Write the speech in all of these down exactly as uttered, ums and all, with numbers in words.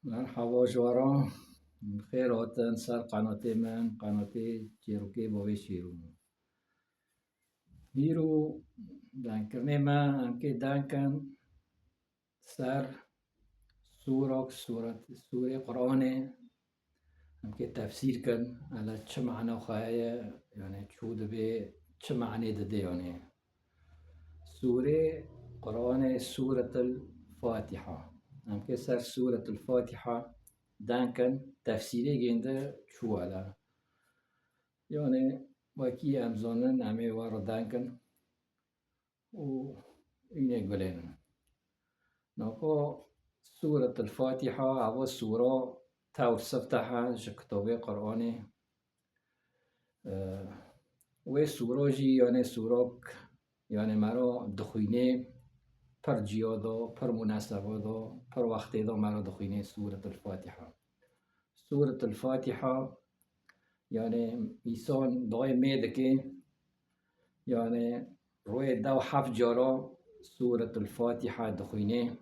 Merhaba ji we re. Bi xêr hatin ser qenatê min, qenatê Çêrokê Bavê Şêrû. Hîro denkirinê me, em kê denkin ser sûrok, sûret, sûrê Qur'anê, em kê tefsîr kin, ele çi mana xwe heye, yani çû dibê, çi manê dide, yani. Sûrê Qur'anê, Sûretul Fatiha. Em kê ser Sûretul Fatiha denkin, tefsîrê gênde çû ele. Yani wekî em zanin, em ê we re denkin û înê gulênin. Nako Sûretul Fatiha, ava sûra tewr siftehe ji kitabê Qur'anê. Wê sûro jî, yani sûrok, yani mero dixwînê, pir ciya de, pir munaseba de, pir wextê de mero dixwînê Sûretul Fatiha. Sûretul Fatiha, yani îsan dayê mê dike, yani rûyê dew heft cara Sûretul Fatiha dixwînê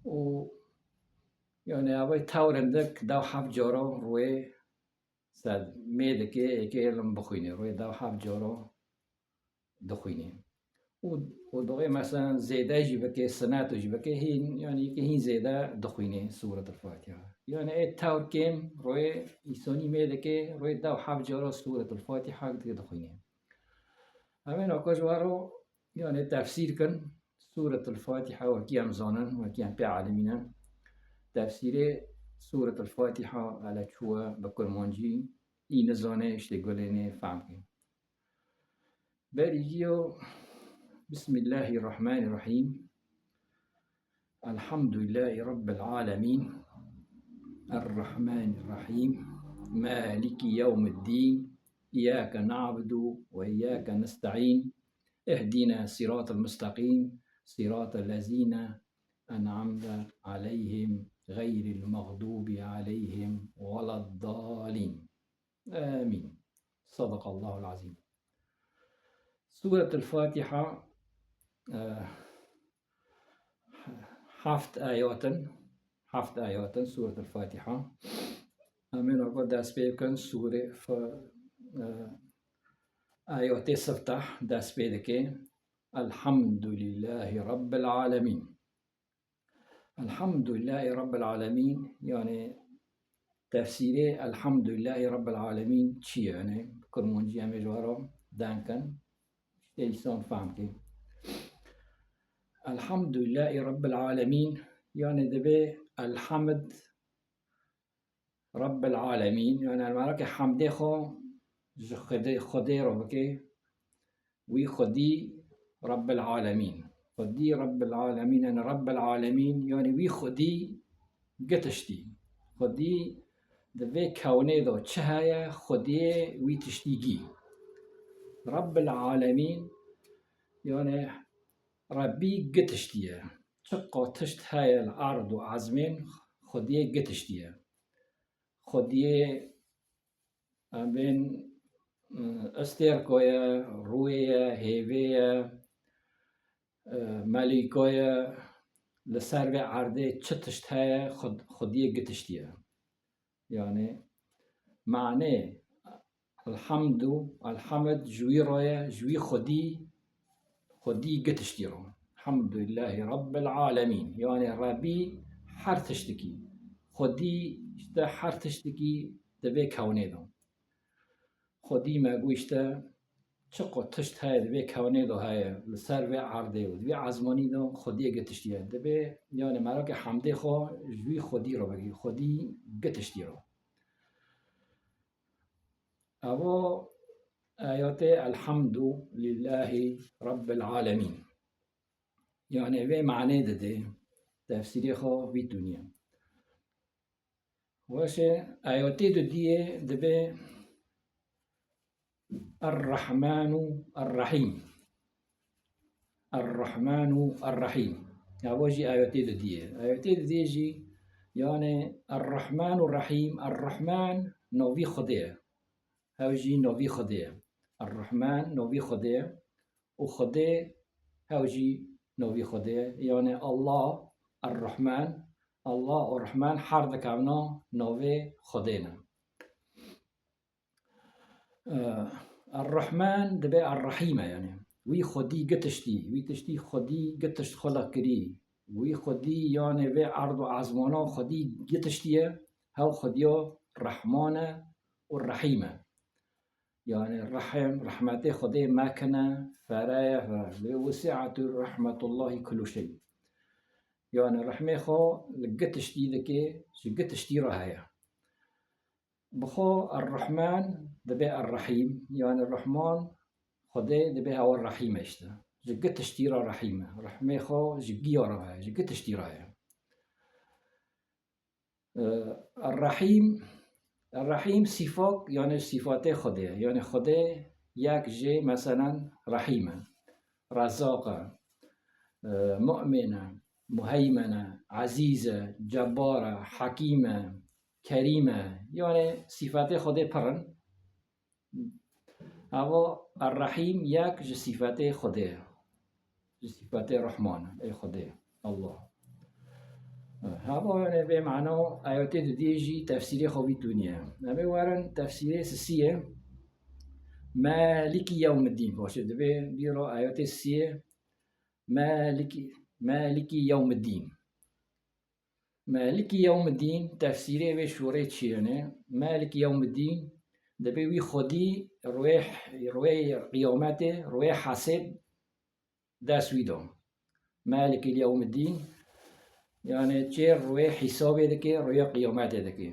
û yani ev tewr hindik dew heft cara rûyê ser mê dike, êkê ilm bixwînê, rûyê dew heft cara dixwînê. Û, û doxê, meselen, zêde jî bike, sineto jî bike, hîn, yani yekê hîn zêde dixwînê Sûretul Fatiha. Yani ê tewr kêm rûyê îsonî mê dike, rûyê dew heft cara Sûretul Fatiha dike dixwînê. Em ê nako ji we re, yani tefsîr kin, Sûretul Fatiha, wekî em zanin, wekî em pê alimî ne. Tefsîrê Sûretul Fatiha, ele çû ye bi kurmancî, î nizane, îşte gulênê fehm kê. Berî yo, Bismillahirrahmanirrahîm. Elhamdülillahi Rabbil alemin. Errahmanirrahîm. Maliki yevmiddîn. İyyâke na'budu ve iyyâke nesta'în. Ihdina siratal mustakîm. Siratal lezîne en'amte aleyhim. Gayril mağdubi aleyhim veleddalîn. Amîn. Sadakallahul azîm. Sûretul Fatiha, e, heft ayat in, heft ayat in Sûretul Fatiha. Em ê nako dest pê bikin, sûrê Fa-, e, ayatê sifteh dest pê dike. Elhamdülillahi Rabbil Alemîn. Elhamdülillahi Rabbil Alemîn, yani tefsîrê Elhamdülillahi Rabbil Alemîn çi ye? Yani kurmancî em ê ji we re denkin, işte îsan fehm kê. Elhamdülillahi Rabbil Alemîn, yani dibê elhamd Rabbil Alemîn, yani em ê hemdê xwe ji Xwedê, Xwedê re bike. Wî xwedî Rabbil Alemîn. Xwedî Rabbil Alemîn, yani Rabbil Alemîn, yani wî xwedî gi tiştî. Xwedî di vê kewnê de çi heye, xwediyê wî tiştî gî. Rabbil Alemîn, yani Rebbî gi tiştî ye. Çiqa tişt heye li erd û ezmên, xwediyê gi tiştî ye. Xwediyê, em bên, e, estêrko ye, rûyê ye, hêvê ye, e, melîko ye, li ser vê erdê çi tişt heye, xwed-, xwediyê gi tiştî ye. Yani, manê elhamdu, elhamd ji wî re ye, ji wî xwedî, xwedî gi tiştî re. Elhamdülillahi Rabbil Alemîn. Yani Rebbî her tiştikî. Xwedî işte her tiştikî di vê kewnê de. Xwedî me got işte çiqo tişt heye di vê kewnê de heye, li ser vê erdê û di vê ezmanî de xwediyê gi tiştî ye. Dibê, yani merakê hemdê xwe ji wî xwedî re bigî, xwedî gi tiştî re. Evo ayetê Elhamdu Lillahi Rabbil Alemîn. Yani vê manê dide, tefsîrê xwe vî tûnî ye. Weşe, ayetê dudiyê dibe Er-Rahmanu Er-Rahîm. Er-Rahmanu Er-Rahîm. Evo jî ayetê dudiyê. Ayetê dudiyê jî, yani Er-Rahmanu Rahîm, Er-Rahman novî Xwedê ye. Hew jî novî Xwedê ye. Er-Rahman novî Xwedê ye. Û Xwedê hew jî novî Xwedê ye. Yani Allah Er-Rahman, Allah û Rehman her dikevna navê Xwedê ne. Ee, Er-Rehman dibe Er-Rehîm e, yani. Wî xwedî gi tiştî, wî tiştî xwedî gi tişt xwelaq kirî. Wî xwedî, yani, vê erd û ezmana xwedî gi tiştî ye, hew xwediya Rehman e û Rehîm e. Yani, rehim, rehmetê Xwedê mekine, fere ye, fere. Lê wesi'et rehmetullahi kullu şey. Yani, rehmê xwe li gi tiştî dike, ji gi tiştî re heye. Bi xwe Er-Rehman dibe Er-Rehîm, yani Rehman Xwedê dibe hewa Rehîm e işte. Ji gi tiştî re Rehîm e. Rehmê xwe ji giya re heye, ji gi tiştî re heye. Ee, Er-Rehîm, Er-Rehîm sîfat, yani sîfatê Xwedê ye. Yani Xwedê yek jê, meselen, Rehîm e, Rezzaq e, e, Mu'min e, Muheymen e, Ezîz e, Cebbar e, Hekîm e, Kerîm e. Yani sîfatê Xwedê pir in. Eva Er-Rehîm yek ji sîfetê Xwedê ye. Ji sîfetê Rehman ê Xwedê, Allah. Heva yani vê mana ayetê didiyê jî tefsîrê xwe vî tûnî ye. Em ê werin tefsîrê sisiyê. Malikî yewmiddîn. Başê divê dîro ayetê sisiyê. Malikî, Malikî yewmiddîn. Malikî yewmiddîn, tefsîrê vê şûrê çi yene? Malikî yewmiddîn, dibê wî xwedî rûyê, rûyê qiyametê, rûyê hesêb dest wî da. Malikî yewmiddîn, yani çê rûyê hîsabê dike, rûyê qiyametê dike.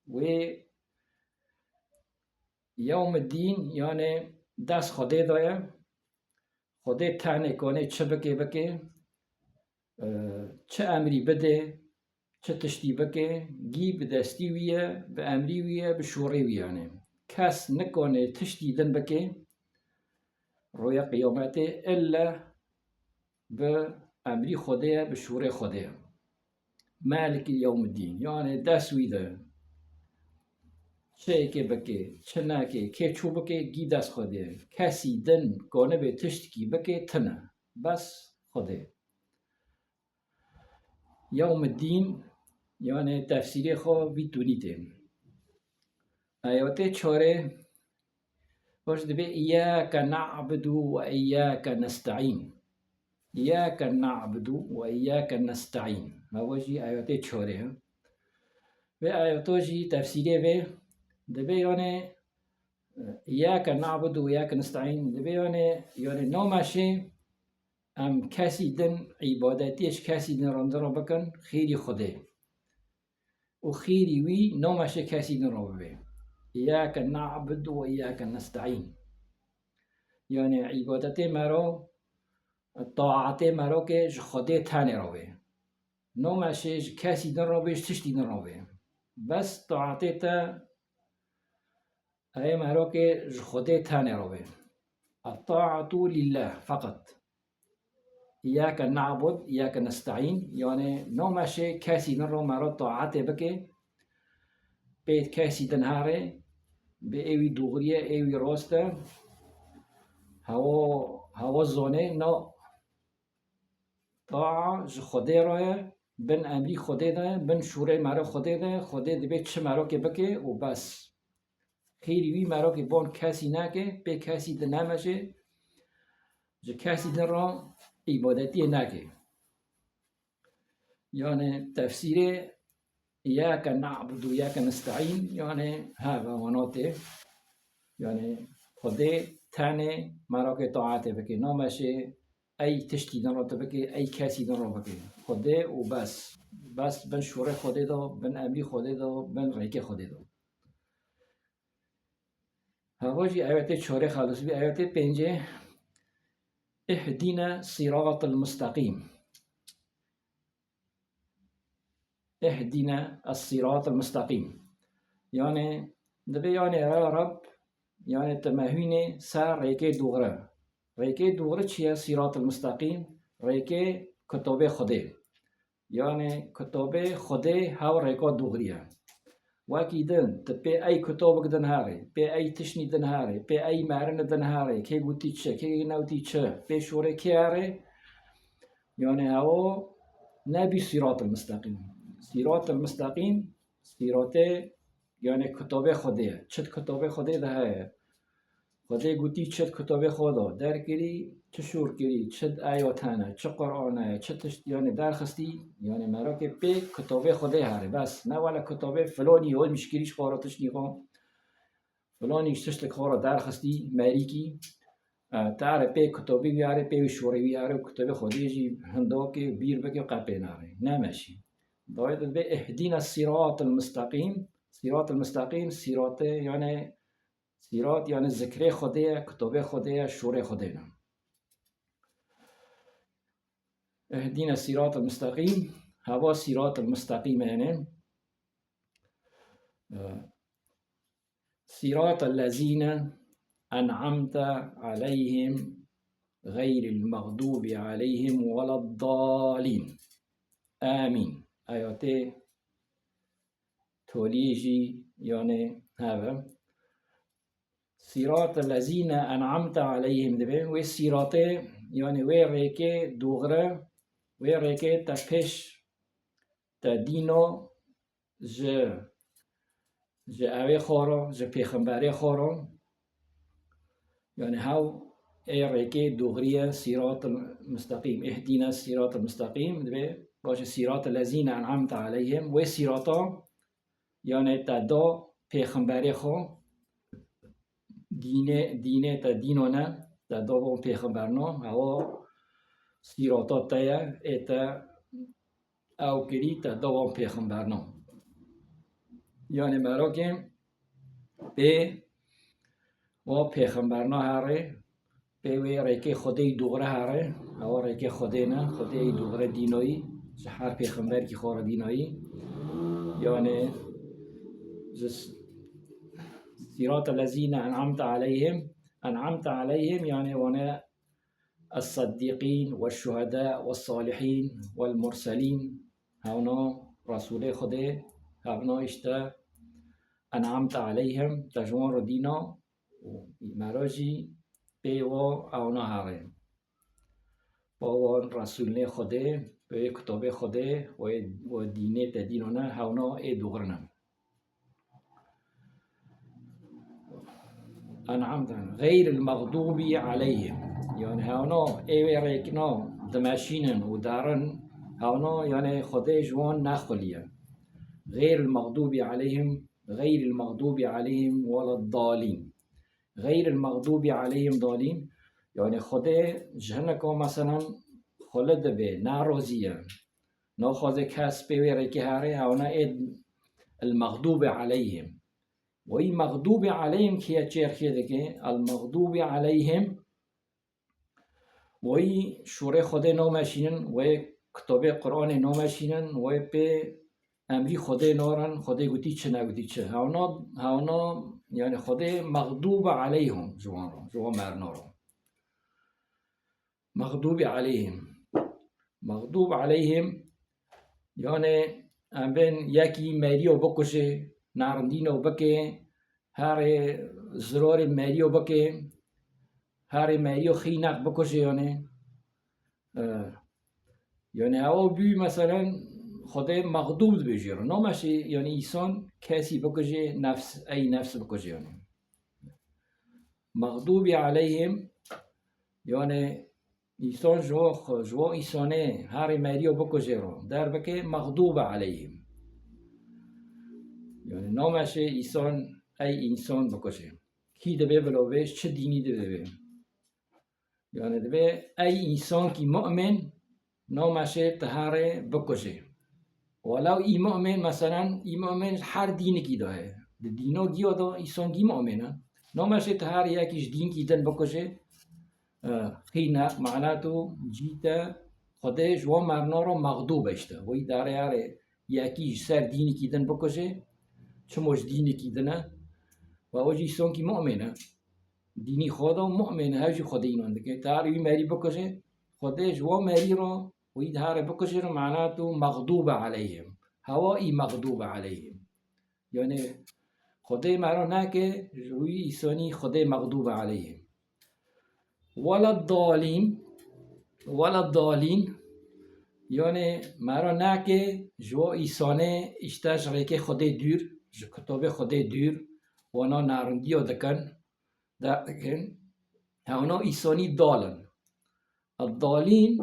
Wê yewmiddîn, yani dest Xwedê da ye. Xwedê tenê kanê çi bike, bike. Ee, çi emrî bide, çi tiştî bike, gî bi destî wî ye, bi emrî wî ye, bi şûrê wî ye, yani. Kes nikane tiştî din bike, roya qiyametê, illa bi emrî Xwedê ye, bi şûrê Xwedê ye. Malikî yewmiddîn, yani dest wî de. Çi yekê bike, çi neke, kê çû bike, gî dest Xwedê ye. Kesî din kanibe tiştikî bike, tine. Bes Xwedê. Yewmiddîn, yani tefsîrê xwe vî tûnî tê. Ayetê çarê, baş dibê, "Îyyâke na'budu ve îyyâke nesta'în." "Îyyâke na'budu ve îyyâke nesta'în." Hava jî ayetê çarê ye. Vê ayeto jî tefsîrê vê dibê, yani, "Îyyâke na'budu ve îyyâke nesta'în." Dibê, yani, yani, namaşê em kesî din îbadetiyê ji kesî din re, din re bikin, xêrî Xwedê. Û xêrî wî namaşê kesî din re bibe. Îyyâke na'budu ve îyyâke nesta'în. Yani îbadetê me re, taatê me re ke ji Xwedê tenê re be. Namaşê ji kesî din re be, ji tiştî din re be. Bes taatê te Ey merokê ji Xwedê tenê re be. At-taatu lillah feqet. Îyyâke na'bud, îyyâke nesta'în. Yani namaşê kesî din re mero taatê bike. Pê kesî din herê. Bê ê wî doğriye, ê wî rost e. Hewo, hewo zone, no. Taa ji Xwedê re ye, bin emrî Xwedê de, bin şûrê mero Xwedê de, Xwedê dibê çi merokê bike û bes. Xêrî wî merokê bon kesî neke, pê kesî di nemeşe, ji kesî din re îbadetiyê neke. Yani tefsîrê Îyyâke na'budu, îyyâke nesta'în, yani heve wana tê. Yani Xwedê tenê merokê taetê bike. Nameşê ey tiştî din re tu bike, ey kesî din re bike. Xwedê û bes. Bes bin şûrê Xwedê de, bin emrî Xwedê de, bin rêkê Xwedê de. Hava jî ayetê çarê xelis bî, ayetê pêncê. Ihdine siratal mustaqîm. Ihdine es-siratal mustaqîm. Yani, dibê yani ya Rab, yani tu me hûnê ser rêkê doğru. Rêkê doğru çi ye? Siratal mustaqîm, rêkê kitabê Xwedê. Yani kitabê Xwedê hew rêka doğru ye. Wekî din, tu pê ey kitabik din herê, pê ey tiştî din herê, pê ey merine din herê, kê gotî çi, kê newtî çi, pê şûrê kê herê, yani hewo Nebî sîrat-il-misteqîm. Sîrat-il-misteqîm, sîratê, yani kitabê Xwedê ye. Çi di kitabê Xwedê de heye? Xwedê gotî çi di kitabê xwe de derkirî, çi şûr kirî, çi di ayet hene, çi Qur'an heye, çi tişt, yani derxistî, yani merakê pê kitabê Xwedê here. Bes, ne wele kitabê filonî hol mişkirî ji xwe re tiştî xwe. Filanî ji tiştek xwe re derxistî, merîkî, e, te here pê kitobî wî here, pê wî şorê wî here û kitobê Xwedê jî hindakê bîr bike qe pê nare. Nemeşî. Dawê de dibê ihdîne sîratil mistaqîm. Sîratil mistaqîm, sîratê, yani sîrat, yani zikrê Xwedê ye, kitobê Xwedê ye, şorê Xwedê ne. Ihdîne sîratil mistaqîm, heva sîratil mistaqîm yani. E, Sîratel lezîne en'amte aleyhim ghayril mexdûbi aleyhim weleddalîn. Amîn. Ayetê toliyê jî, yani, heve. Sîratel lezîne en'amte aleyhim dibe. Wê sîratê, yani wê rêkê dûxre, wê rêkê te pêş te dîno ji, ji ewê xwe re, ji pêxemberê xwe re. Yani hew ê rêkê dûxrî ye, sîratil mistaqîm, ihdîne sîratil mistaqîm, dibê, baş e, sîratil lezîne en'amte aleyhim, wê sîrata, yani te da pêxemberê xwe, dînê, dînê te dîno ne, te da wan pêxemberna, ewa sîrata te ye, ê te ew kirî te da wan pêxemberna. Yani merakê pê wa pêxemberna here, pê wê rêkê Xwedê yî dûxre here, ewa rêkê Xwedê ne, Xwedê yî dûxre dînoyî, ji her pêxemberkî xwe re dînoyî. Yani ji s-, sîrata lezîne en'amte aleyhim, en'amte aleyhim, yani wane الصديقين والشهداء والصالحين والمرسلين. Hewna Resûlê Xwedê, hewna işte en'amte aleyhim, te ji wan re dîna û mera jî pê wa hewna here. Ba wan Resûlê Xwedê, pê kitobê Xwedê, wê, wê dînê te dîno ne, hewna ê dûxrine. En'amte, ghayril mexdûbi aleyhim. Yani hewna ê wê rêkna dimeşînin û derin, hewna yani Xwedê ji wan nexweliye. Ghayril mexdûbi aleyhim, ghayril mexdûbi aleyhim weleddalîn. Ghayril mexdûbi aleyhim dalîn. Yani Xwedê ji hineka meselen xwele dibe, narazî ye. Naxwaze kes pê wê rêkê here, hewna ê el mexdûbi aleyhim. Wî mexdûbi aleyhim kiye çêrxê dike, el mexdûbi aleyhim. Wî şûrê Xwedê nameşînin, wê kitobê Qur'anê nameşînin, wê pê emrî Xwedê narin, Xwedê gotî çi, negotî çi. Hewna, hewna, yani Xwedê mexdûbe aleyhim ji wan re, ji wan merna re. Mexdûbi aleyhim. Mexdûb aleyhim, yani em bên yekî meriyo bikuje, narindîno bike, herê zirorê meriyo bike, herê meriyo xînek bikuje yani. E, yani ew bû meselen Xwedê mexdûb dibêjê re. Nameşê yani îsan kesî bikuje, nefs, ey nefs bikuje yani. Mexdûbî aleyhim, yani îsan ji wan xwe, ji wan îsanê herê meriyo bikuje re, derbike mexdûbe aleyhim. Yani nameşê îsan, ey însan bikuje. Kî dibe bila bê, çi dînî dibe bê. Yani dibe ey însankî mu'min nameşê te herê bikuje. Welew î mu'min, meselen, î mu'min her dînikî de heye. Di dîno giyo de îsankî mu'min e. Nameşê te herê yekî ji dînkî din bikuje, e, xîne, mane tu cî te Xwedê ji wan merna re mexdûb e işte. Wî darê herê yekî ji ser dînikî din bikuje, çimo ji dînikî din e. Ve o jî îsankî mu'min e. Dînî xwe de mu'min e, hev jî Xwedê înan dike. Te herê wî merî bikuje, Xwedê ji wan merî re, wî di herê bikuje re, mane tu mexdûbe aleyhim. Hewa î mexdûbe aleyhim. Yani Xwedê me re neke, ji wî îsanî Xwedê mexdûbe aleyhim. Weleddalîn, weleddalîn, Yanî mera nake ji wan îsanê îşte ji rêkê Xwedê dûr, ji kitobê Xwedê dûr, wana narindiya dikin, derdikin. Hewna îsanî dal in. Eddalîn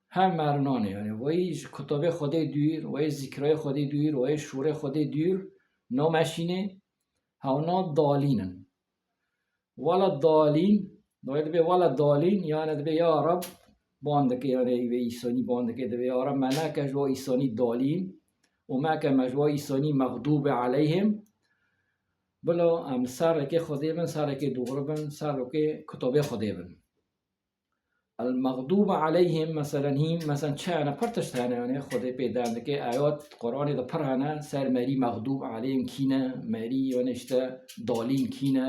her merinan e, yanî wayî ji kitobê Xwedê dûr, wayî zikrayê Xwedê dûr, wayî şûrê Xwedê dûr, nameşînê, hewna dalîn in. Wala dalîn, dayê dibe wala dalîn, yanî dibe ya Reb, ban dike, yanî vê îsanî ban dike, dibe ya Reb, me neke ji wa îsanî dalîn û meke me ji wa îsanî mexdûbe aleyhim. Bila em ser rêkê Xwedê bin, ser rêkê dûgri bin, ser rêkê kitobê Xwedê bin. El-mexdûbe aleyhim, meselen, hîn, meselen, çi hene, pir tişt hene, yanî Xwedê pê deng dike, ayet Quranê de pir hene, ser merî mexdûb aleyhim kî ne, merî, yanî, işte, dalîn kî ne,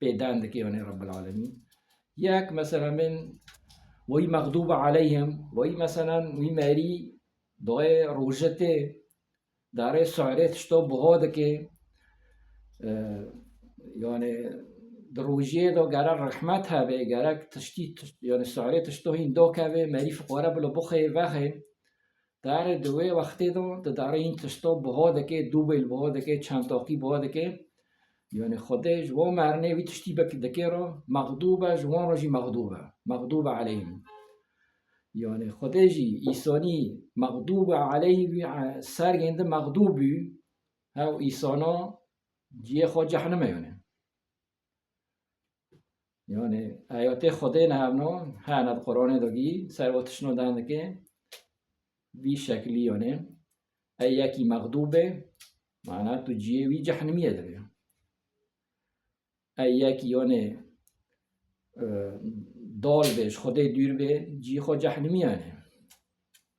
pê deng dike, yanî, Rebbil Alemîn. Yek, meselen, bên, wî mexdûbe aleyhim, wî, meselen, wî merî, dayê rojê tê, darê suerê tişto buha dike. E, yanî di rojiyê de gerek rehmet hebe, gerek tiştî, tişt-, yanî suerê tişto hîn dakeve, merî fiqare bilo bixê, vexê. Darê di wê wextê de di darê hîn tişto buha dike, dûbêl buha dike, çend taqî buha dike. Yanî Xwedê ji wan merinê wî tiştî bik-, dike re, mexdûbe, ji wan re jî mexdûbe. Mexdûbe aleyhim. Yanî Xwedê jî îsanî mexdûbe aleyhî wî, e, ser yên di mexdûb bû, hew îsana ciyê xwe cehnime yanî. Yanî ayetê Xwedê ne hevno, hene di Quranê de gî, ser we tişno deng dike, vî şeklî yanî. Ey yekî mexdûb e, mana tu ciyê wî cehnimiyê de be. Ey yekî yanî, e, dal be, ji Xwedê dûr be, cî xwe cehnimî yanî.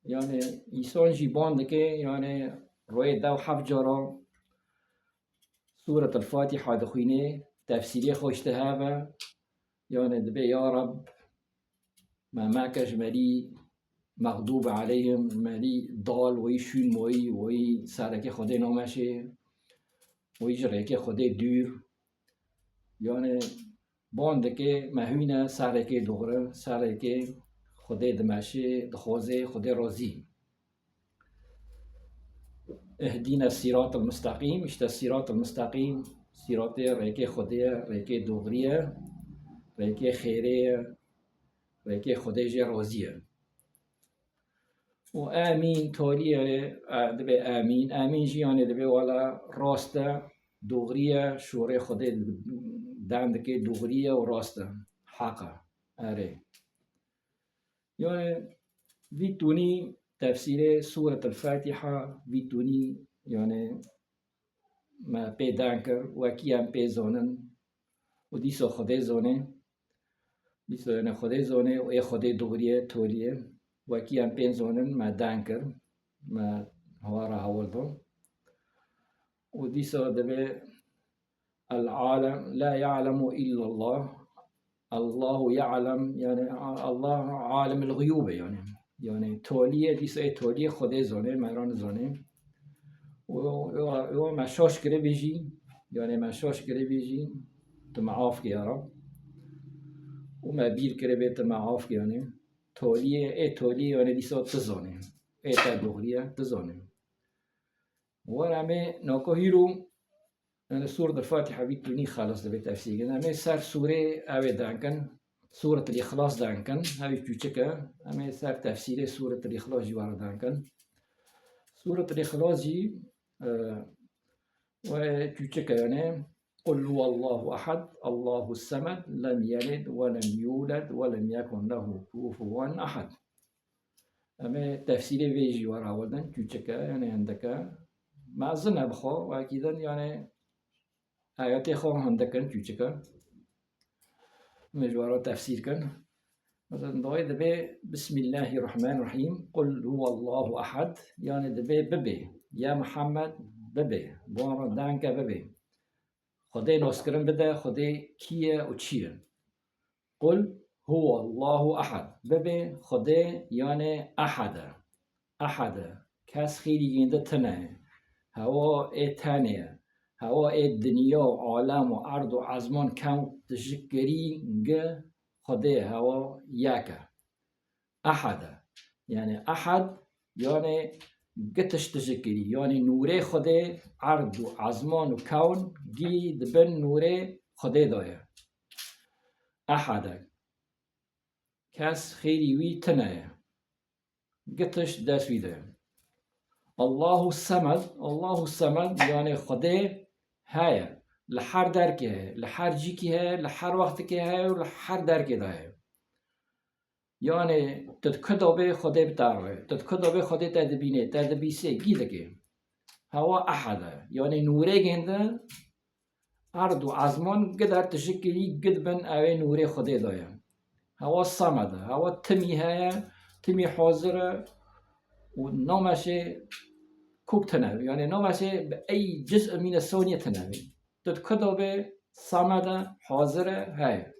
Yanî îsan jî ban dike, yanî royê dew heft cara Sûretul Fatiha dixwîne, tefsîrê xwe işte heve, yanî dibe ya Reb, me meke ji merî mexdûb aleyhim, ji merî dal, weyî şûn moyî, weyî serekê Xwedê nameşê, weyî ji rêkê Xwedê dûr. Yanî ban dike me hûne serekê dogre, serekê Xwedê dimeşê, dixwaze, Xwedê razî. Ihdîne sîratel mustaqîm, işte sîratel mustaqîm, sîratê rêkê Xwedê ye, rêkê dogriye, rêkê xêrê ye, rêkê Xwedê jê razî ye. Û amîn, tolî, yanî, e, dibe amîn. Amîn jî, yanî, dibe wala rast e, dogriye, şûrê Xwedê deng dike, dogriye û rast e. Heq e. Erê. Yanî, vî tunî tefsîrê Sûretul Fatiha, vî tunî, yanî, me pê deng kir, wekî em pê zonin û dîsa Xwedê zone. Dîsa, yanî, Xwedê zone û ê Xwedê dogriye, tolî ye. Wekî em pê zonin, me deng kir, me hawara hewil da. Û dîsa dibe El-alem, la ya'lemu illallah. Allahu ya'lem, yanî Allah alimul guyub e yanî. Yanî tolî ye, dîsa ê tolî ye Xwedê zane, me ra nizane. Û, û, û me şaş kiribî jî, yanî me şaş kiribî jî, tu me af ke ya Rab. Û me bîr kiribê, tu me af ke yanî. Tolî ye, ê tolî ye, yanî dîsa tu zane. Ê te dogriye, tu zane. Were em ê nako hîro, yanî Sûretul Fatiha vî tunî xelas dibe tefsîr kirin. Em ê ser sûrê ew ê deng kin, Sûretul Îxlas deng kin, ew ê çûçik e. Em ê ser tefsîrê Sûretul Îxlas jî were deng kin. Sûretul Îxlas jî, e, we çûçik e, yanî, Qul huwallahu ehad, Allahu semed, lem yelid ve lem yuled ve lem yekun lehu kufuwen ehad. Em ê tefsîrê vê jî were hewldin, çûçik e, yanî hindike. Mezin e bi xwe, wekî din, yanî ayetê xwe hindik in, çûçik e. Em ê ji were tefsîr kin. Mesela, dayê dibe, Bismillahirrahmanirrahîm, Qul huwallahu ehad, yanî dibe bibe, ya Muhammed bibe, bi wan re deng ke bibe. Xwedê naskirin bide, Xwedê kî ye û çi ye. Qul huwallahu ehad. Bibe Xwedê, yanî ehad e. Ehad e. Kes xêrî yên di tine ye. Hewa ê tenê ye. Hewa ê dinya û alem û erd û ezman, kewn, tijikirî, gi, Xwedê hewa yek e. Ehad e. Yanî ehad, Yanê gitiş tijikirî, yanê nûrê Xwedê erd û ezman û kewn gî di bin nûrê Xwedê de ye. Ehede. Kes xêrî wî tine ye. Gitiş dest wî de ye. Allahu Semed, Allahu Semed, yanê Xwedê heye. Li her derkê heye, li her cîkî heye, li her wextikê heye û li her derkê de heye. Yanê tu di ku de bê Xwedê bi te re ye. Tu di ku de bê Xwedê te dibînê, te dibîsê, gî dike. Hewa ehad e. Yanê nûrê gênde erd û ezman gider tijikirî gid bin ew ê nûrê Xwedê de ye. Hewa samed e. Hewa timî heye, timî hazir e û nameşê kûk tine. Yanê nameşê bi ey ciz'ê mîne soniyê tine. Tu di ku de bê samed e, hazir e, heye.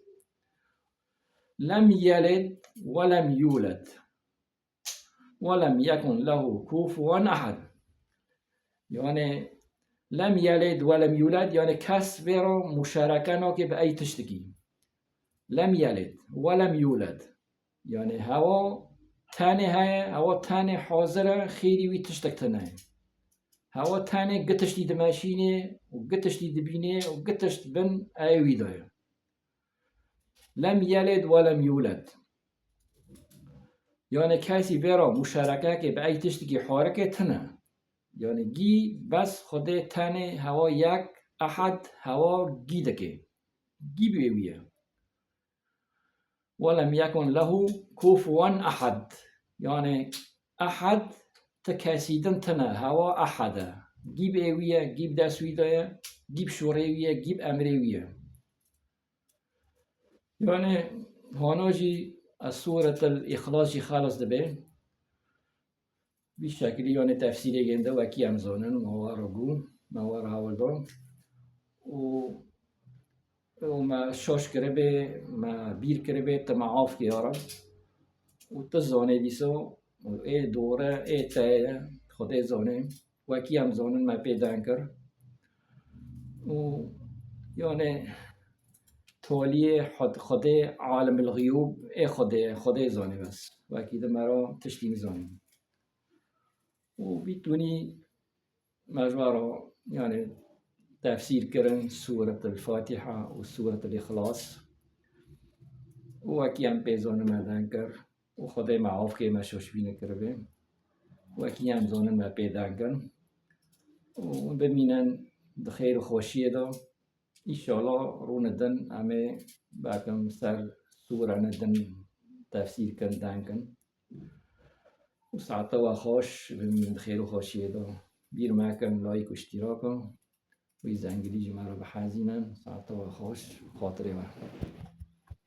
Lem yelid ve lem yuled. Ve lem yekun lehu kufuwen ehad. Yanê lem yelid ve lem yuled, yanê kes vê re muşareke nake bi ey tiştikî. Lem yelid ve lem yuled. Yanê hewa tenê heye, hewa tenê hazir e, xêrî wî tiştek tine ye. Hewa tenê gitiştî dimeşînê û gitiştî dibînê û gitişt bin ey wî de ye. Lem yelid ve lem yuled. Yanê kesî vê re muşarekeke bi ey tiştikî harike tine. Yanê gî bes Xwedê tenê hewa yek, ehad, hewa gî dike. Gî bê wî ye. Ve lem yekun lehu kufuwen ehad. Yanê ehad ti kesî din tine, hewa ehad e. Gî bê wî ye, gî bi dest wî de ye, gî bi şûrê wî ye, gî bi emrê wî ye. Yanê hano jî ez Sûretel Îxlas jî xelas dibe. Vî şekilî yanê tefsîrê gênde wekî em zanin, me wa re gû, me wa re hewl da. Û, û me şaş kiribê, me bîr kiribê, tu me af kê ya Reb. Û tu zanê dîsa, û ê dore, ê te ye, Xwedê zanê. Wekî em zanin me pê deng kir. Û yanê toliyê Xwed-, Xwedê alimil xiyûb ê Xwedê, Xwedê zanê bes. Wekî di me re tiştî nizanî. Û vî tunî me ji we re, yanê tefsîr kirin Sûretil Fatiha û Sûretil Îxlas. Û wekî em pê zanin me deng kir. Û Xwedê me af kê me şaşbîne kiribe. Wekî em zanin me pê deng in. Û bimînin di xêr û xweşiyê de. Înşallah rûne din em ê bekim ser sûrene din tefsîr kin, deng in. Û saete we xweş, bimînin di xêr û xweşiyê de. Bîr mekin, layk û îştîraka. Wî zengilî ji me re bihezînin. Saete we xweş, xatirê we.